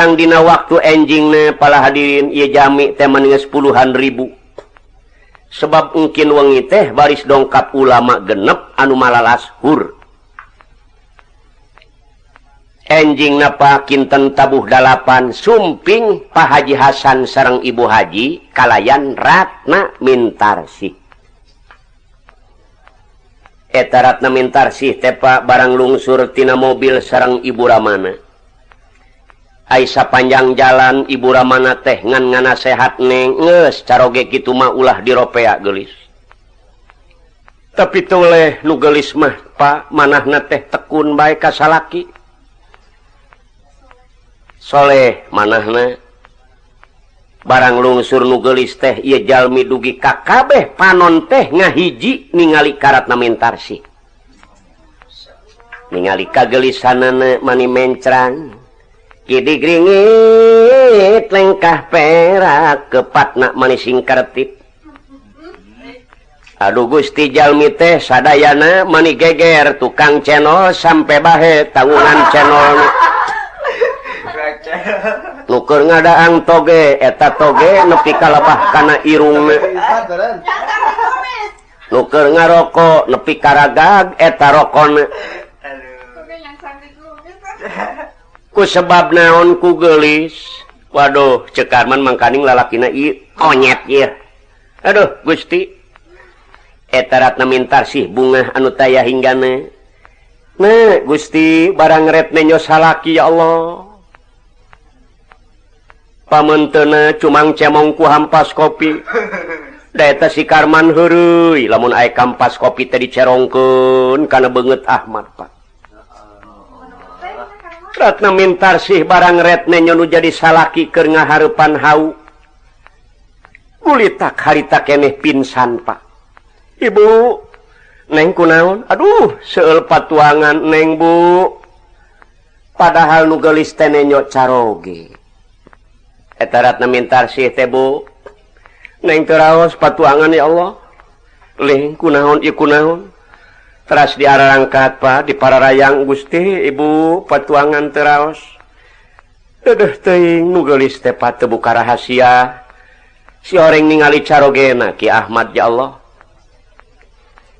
Barang dina waktu enjingna, pala hadirin, ieu jalmi teh mani geus puluhan ribu, sebab mungkin wengi teh baris dongkap ulama genep anu malalas hur. Enjing napa kinten tabuh 8, sumping Pak Haji Hasan sareng Ibu Haji kalayan Ratna Mintarsih. Eta Ratna Mintarsih teh, Pak, barang lungsur tina mobil sareng Ibu Ramana. Ai sapanjang jalan Ibu Ramana teh ngan nganasehat, "Neng, geus caroge kitu mah ulah diropea, geulis." Tapi toleh nu geulis mah, Pak, manahna teh tekun bae ka salaki, soleh manahna. Barang lungsur nu geulis teh, ieu jalmi dugi ka kabeh panon teh ngahiji ningali ka Ratna Mintarsih, ningali kagelisanana mani mencrang. Kidik ringit lengkah perak kepatna mani singkertip. Aduh Gusti, jalmi teh sadayana mani geger, tukang cenol sampai bahe tanggungan cenol, nu keur ngadaang toge, eta toge nepi kalabah kana irungna, nu keur ngaroko nepi karagag eta rokona. Ku sebab naon? Ku gelis. Waduh, cek Karman, mangkaning lalakina ieu konyet ieu. Aduh Gusti, eta Ratna Mintarsih bungah anu taya hinggana. Nah Gusti, barang ret nenyo salaki, ya Allah, pamentena cumang cemong ku hampas kopi. Da eta si Karman heureuy, lamun aya kampas kopi teh dicerongkeun kana beungeut Ahmad, Pak. Ratna Mintarsih barang ret nenyo nu jadi salaki keur ngahareupan hau gulitak harita keneh pingsan, Pak. "Ibu, Neng, kunaon?" "Aduh, seueul patuangan Neng, Bu." Padahal nu geulis teh nenyo caroge. Eta Ratna Mintarsih teh, "Bu, Neng teu raos patuangan, ya Allah. Ling, kunaon ieu, kunaon?" Teras diarangkat, Pak, di pararayang, "Gusti, Ibu, patuangan teu raos." Dedeh teuing nu geulis teh, Pak, teu buka rahasia. Si oreng ningali carogena Ki Ahmad, ya Allah.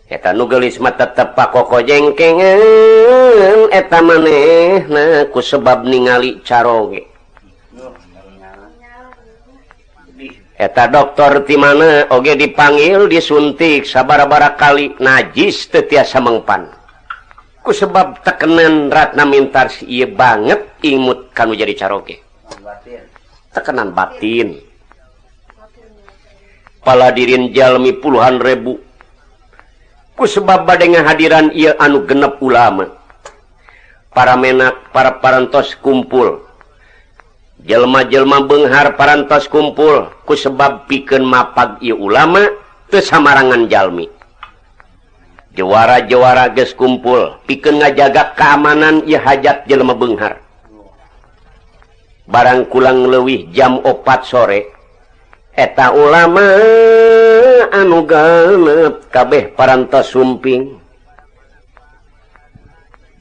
Eta nu geulis mah tetep pakoko jengkengan eta manehna ku sebab ningali caroge. Eta dokter ti mana oge dipanggil, disuntik sabara-bara kali, najis teu tiasa mengpan ku sebab tekenan Ratna Mintarsih ieu banget imut kanu jadi caroge, tekanan batin. Paladirin, jalmi puluhan ribu ku sebab bade ngahadiran ieu anu genep ulama. Para menak para parantos kumpul, jelma-jelma beunghar parantos kumpul ku sebab pikeun mapag ieu ulama. Teu samarangan jalmi, jawara-jawara geus kumpul pikeun ngajaga keamanan ieu hajat jelema beunghar. Barang kulang leuwih jam 4 sore, eta ulama anu genep kabeh parantos sumping.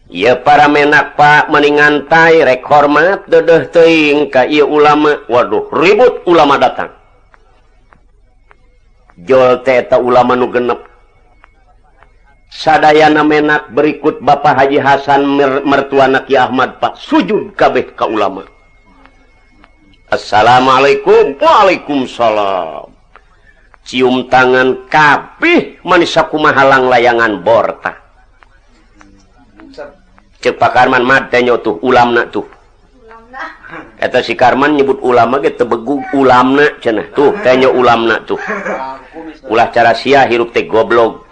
Ya, para menak, Pak, meningantai rek hormat, dedeh teuing ka ieu ulama. Waduh, ribut, ulama datang. Jol teh eta ulama nu genep sadayana menak berikut Bapak Haji Hasan, mertuana Ki Ahmad, Pak, sujud kabeh ka ulama. "Assalamualaikum." "Waalaikumsalam." Cium tangan kabeh manis sakumaha layangan borta. Cek Pak Karman, "Mad, tenyo tuh ulamna tuh." Eta si Karman nyebut ulama ge teu begug, "Ulamna," cenah, "tuh tenyo ulamna tuh." Ulah cara sia hirup teh goblok.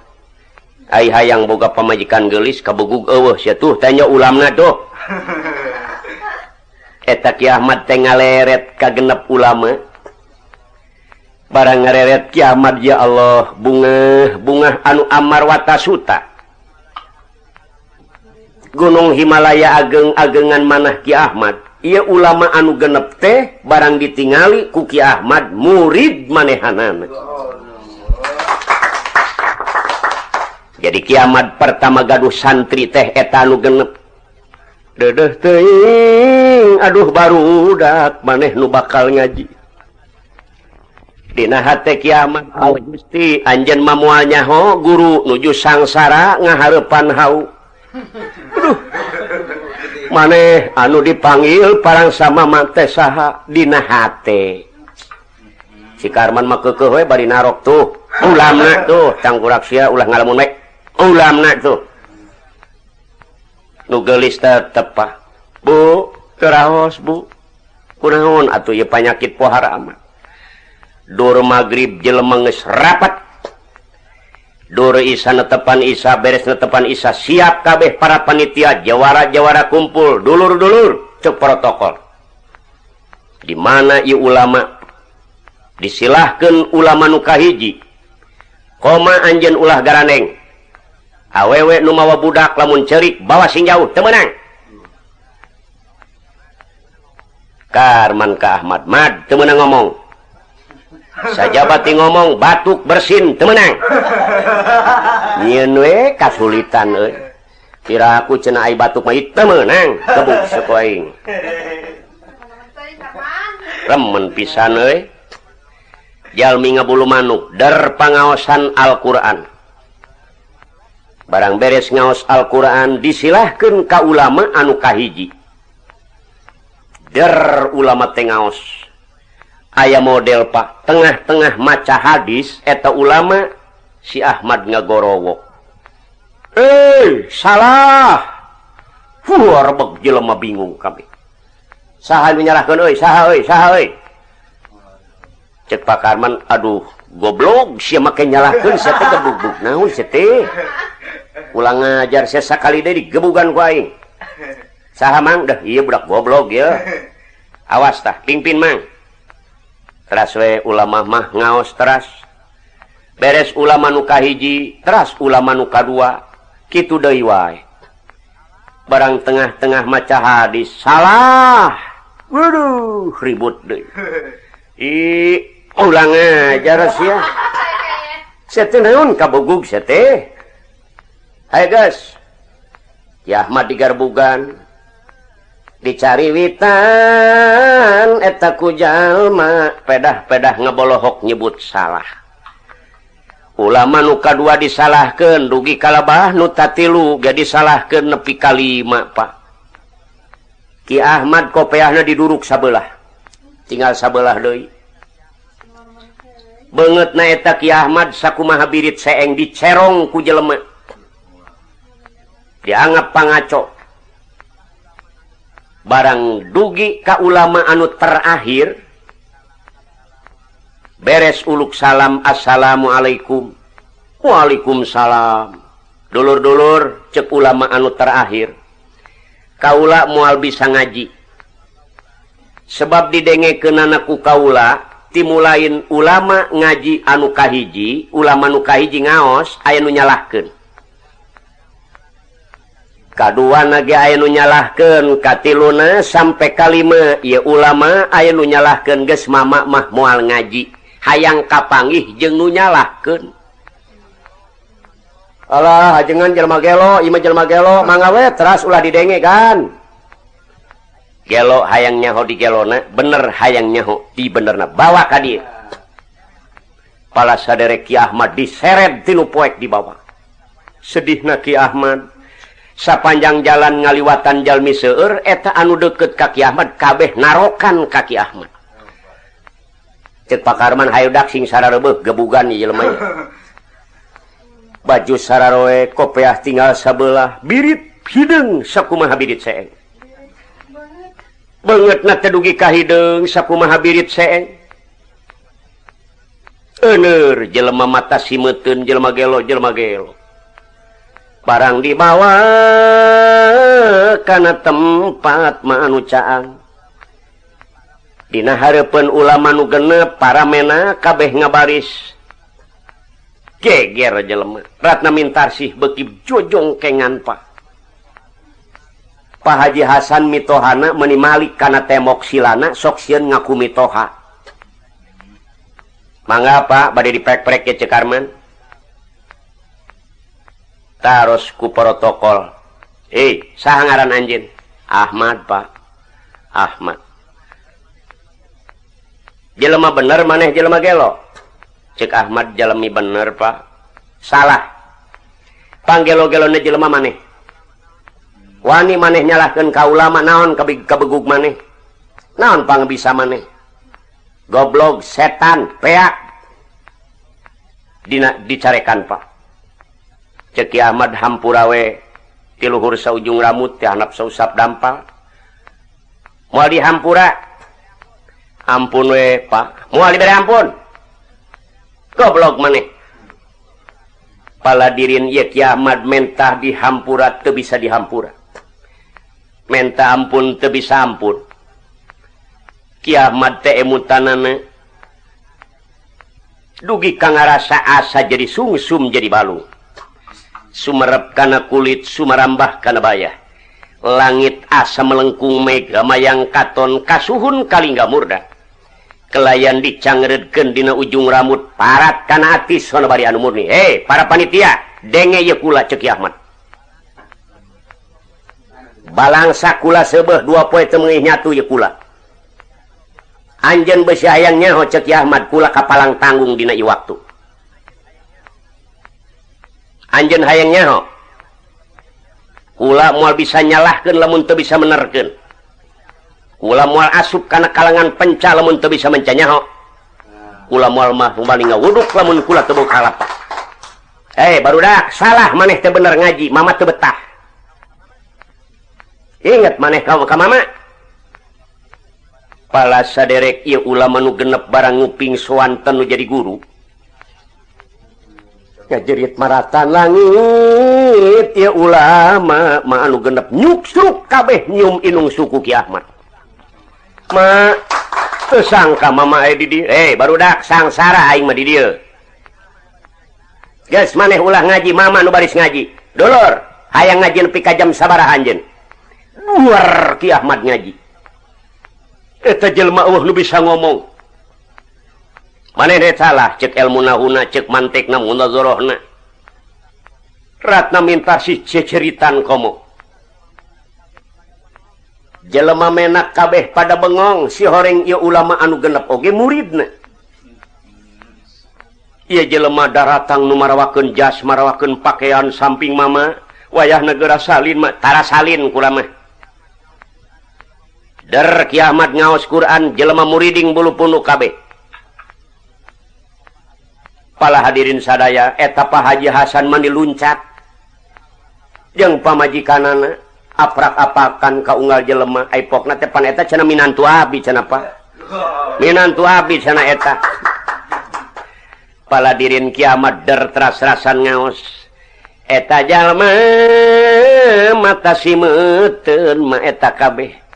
Ai hayang boga pamajikan geulis, kabegug eueuh sia. "Tuh tenyo ulamna tuh." Eta Ki Ahmad teh ngaleret ka genep ulama. Barang ngareret Ki Ahmad, ya Allah, bunga bunga anu amar watasuta. Gunung Himalaya ageng-agengan manah Ki Ahmad. Ieu ulama anu genep teh barang ditingali ku Ki Ahmad murid manehanana. Jadi kiamat pertama gaduh santri teh eta anu genep. Dedeh teuing aduh barudak maneh nu bakal ngaji. Dina hate kiamat oh Gusti anjeun mah moal nyaho guru nuju sangsara ngahareupan hau. Aduh. Maneh anu dipanggil parang sama mate saha dina hate. Si Karman mah keukeuh we bari narok tuh. Ulamna tuh tangkurak sia ulah ngalamun we. Ulamna tuh. Nu geulis tetep Pak. Bu, teu raos Bu. Kunaon atuh ieu panyakit pohara amat. Dur magrib jelema geus rapat. Dur Isa netepan Isa beres netepan Isa siap kabeh para panitia jawara-jawara kumpul dulur-dulur cek protokol. Di mana ieu ulama disilahkeun ulama nu kahiji. Koma anjeun ulah garaneng. Awewe nu mawa budak lamun ceurik bawa sing jauh teu meunang. Karman ka Ahmad Mad teu meunang ngomong. Sajabati ngomong batuk bersin teu meunang. Nyieun we kasulitan euy. Kira aku cenah ai batuk mah teu meunang gebuk saku aing. Remen pisan euy. Jalmi ngabulu manuk der pangaosan Al-Qur'an. Barang beres ngaos Al-Qur'an disilahkeun ka ulama anu kahiji. Der ulama teh ngaos. Aya model Pak, tengah-tengah maca hadis eta ulama si Ahmad ngagorowok. Salah. Fuh, rebeg jelema bingung kabeh. Saha nu nyalahkeun euy? Saha euy? Saha euy? Cek Pak Karman, aduh, goblok sia make nyalahkeun sia teh gebug-gebug naon sia teh. Ulang ngajar sia sakali deui digebugan ku aing. Saha mang? Dah ieu budak goblok ieu. Awas tah, pimpin mang. Teras we ulama mah ngaos teras. Beres ulama nu kahiji, teras ulama nu kadua, kitu deui wae. Barang tengah-tengah maca hadis salah. Waduh, ribut deui. Ih, ulang ngajar sia. Sia teh naon kabogug sia teh? Hayo geus. Ki Ahmad digarbugan. Dicari witan eta ku jalma pedah-pedah ngebolohok nyebut salah. Ulama nu kadua disalahkeun dugi kalabah nu tatilu ge disalahkeun nepi ka lima Pak. Ki Ahmad kopeahna diduruk sabelah. Tinggal sabelah deui. Beungeutna eta Ki Ahmad sakumaha birit seeng dicerong ku jelema. Dianggap pangaco. Barang dugi ka ulama anu terakhir beres uluk salam assalamualaikum waalaikumsalam dulur-dulur cek ulama anu terakhir kaula moal bisa ngaji sebab didengekeunana ku kaula timulain ulama ngaji anu kahiji ulama nu kahiji ngaos aya nu nyalahkeun kaduana ge aya nu nyalahkeun katiluna sampai kalima ieu ulama aya nu nyalahkeun geus mama mah moal ngaji hayang kapanggih jeung nu nyalahkeun. Alah ajengan jelema gelo ieu mah jelema gelo mangga we teras ulah didenge kan. Gelo hayang nyaho di gelona bener hayang nyaho di benerna bawa ka dieu. Pala saderek Ki Ahmad diseret tinu poek dibawa. Sedihna Ki Ahmad sapanjang jalan ngaliwatan jalmi seueur eta anu deukeut ka Ki Ahmad kabeh narokan ka Ki Ahmad. Cek Pak Karman hayu dak sing sarareubeuh gebugan ieu jelema. Baju sararoe kopeah tinggal sabelah birit hideung sakumaha birit seeng. Beungeutna teh dugi ka hideung sakumaha birit seeng. Euneur jelema mata simeuteun jelema gelo jelema gelo. Barang dibawa kana tempat mah anu caang. Dina hareupeun ulama nu genep paramena kabeh ngabaris. Geger jelema. Ratna Mintarsih beuki jojongkengan Pak. Pak Haji Hasan mitohana meuni malik kana tembok silana sok sieun ngaku mitoha. Mangga Pak bade diprek-prek ke Ceu Karman. Taros ku protokol. Saha ngaran anjeun? Ahmad Pak Ahmad jelema bener maneh jelema gelo cek Ahmad jalmi bener Pak salah panggelo-gelona jelema maneh wani maneh nyalahkeun ka ulama naon kabegug maneh naon pang bisa maneh goblok setan peak dina dicarekan Pak cek Ki Ahmad hampura we ti luhur saujung rambut ti handap sausap dampal moal dihampura ampun we Pak moal dibere ampun goblok maneh paladirin ieu Ki Ahmad mentah dihampura teu bisa dihampura menta ampun teu bisa ampun Ki Ahmad teh emutanana dugi ka ngarasa asa jadi sungsum jadi balung sumerep kana kulit sumarambah kana bayah langit asa melengkung mega mayang katon kasuhun kalingga murda kelayan dicangreudkeun dina ujung rambut parat kana atis sono bari anu murni. Hei para panitia denge ieu kula cek Ki Ahmad balangsa kula seubeuh dua poe teu meungih nyatu ieu kula anjeun beusi hayang nyaho cek Ki Ahmad kula kapalang tanggung dina ieu waktu anjeun hayang nyaho kula moal bisa nyalahkeun lamun teu bisa menerkeun kula moal asup kana kalangan penca lamun teu bisa menca nyaho kula moal mah bali ngawuduk lamun kula teu boga kalapa. Eh barudak salah maneh teu bener ngaji mama teu betah inget maneh ka mama pala saderek ieu ulama nu genep barang nguping soanten nu jadi guru ngajerit maratan langit ieu ulama ma anu genep nyuksruk kabeh nyium inung suku Ki Ahmad ma teu sangka mama aya di dieu barudak sangsara aing mah di dieu geus maneh ulah ngaji mama nu baris ngaji dulur hayang ngaji nepi ka jam sabaraha anjeun luar Ki Ahmad ngaji eta jelema eueuh nu bisa ngomong maneh teh salah cek ilmu nahuna cek mantekna munazarahna ratna minta si ceceritan komo jelema menak kabeh pada bengong si horeng ieu ulama anu genep oge muridna ieu jelema daratang nu marawakeun jas marawakeun pakaian samping mama wayahna geura salin mah tara salin kula mah der Ki Ahmad ngaos Quran jelema muriding bulu punuk kabeh pala hadirin sadaya eta Pak Haji Hasan mani luncat jeung pamajikanana aprak-apakan ka unggal jelema ai pokna teh pan eta cenah minantu abi cenah Pak minantu abi cenah eta paladirin Ki Ahmad der teras-rasan ngaos eta jalma mata simeuteun ma eta kabeh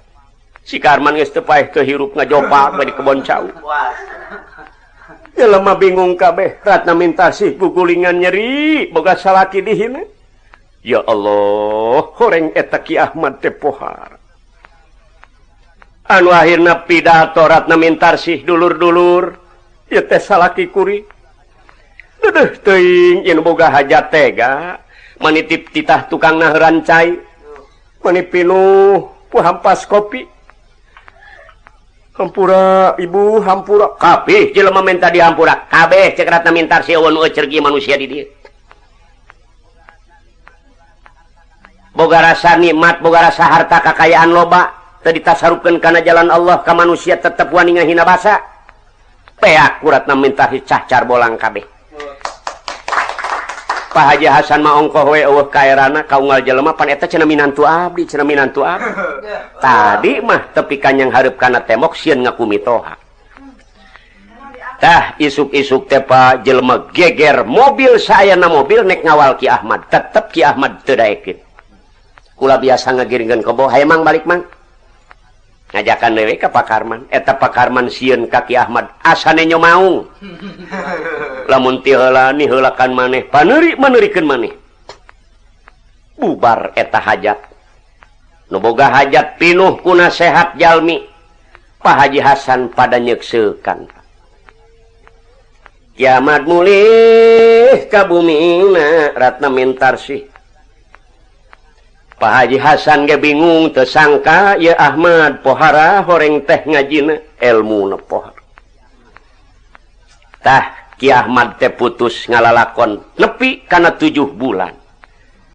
si Karman geus teu paeh teu hirup ngajopak we di kebon cau jelema bingung kabeh ratna mintasih gugulingan nyeri boga salaki dihina ya Allah horeng eta Ki Ahmad teh pohar anu akhirna pidato ratna mintarsih dulur-dulur ieu teh salaki kuring deudeuh teuing ieu boga hajat tega manitip titah tukang naheuran cai mani pinuh ku hampas kopi hampura ibu hampura kabeh jelema menta dihampura kabeh cek ratna mintarsih eueun nu cergi manusia di dieu boga rasa nikmat boga rasa harta kakayaan loba teu ditasarupkeun kana jalan Allah ka manusia tetep wani ngahina basa peak kuratna mintarsih cahcar bolang kabeh Pak Haji Hasan mah ongkoh we eueuh kaerana ka unggal jelema pan eta cenah minantu abdi cenah minantu abdi tadi mah tepi ka nyang hareup kana tembok sieun ngaku mitoha tah isuk-isuk teh Pak jelema geger mobil saayana mobil nek ngawal Ki Ahmad tetep Ki Ahmad teu daekeun kula biasa ngagiringkeun kebo hayu mang balik mang ngajakan dewe ka Pak Karman eta Pak Karman sieun ka Ki Ahmad asane nyo maung lamun ti heula niheulakan maneh paneuri maneurikeun maneh bubar eta hajat nu boga hajat pinuh ku nasehat jalmi Pak Haji Hasan pada nyekseukan kiamat mulih ka bumina ratna mintarsih. Pak Haji Hasan ge bingung tersangka ya Ahmad pohara horeng teh ngajina ilmu pohara. Tah Ki Ahmad teh putus ngalalakon nepi kana 7 bulan.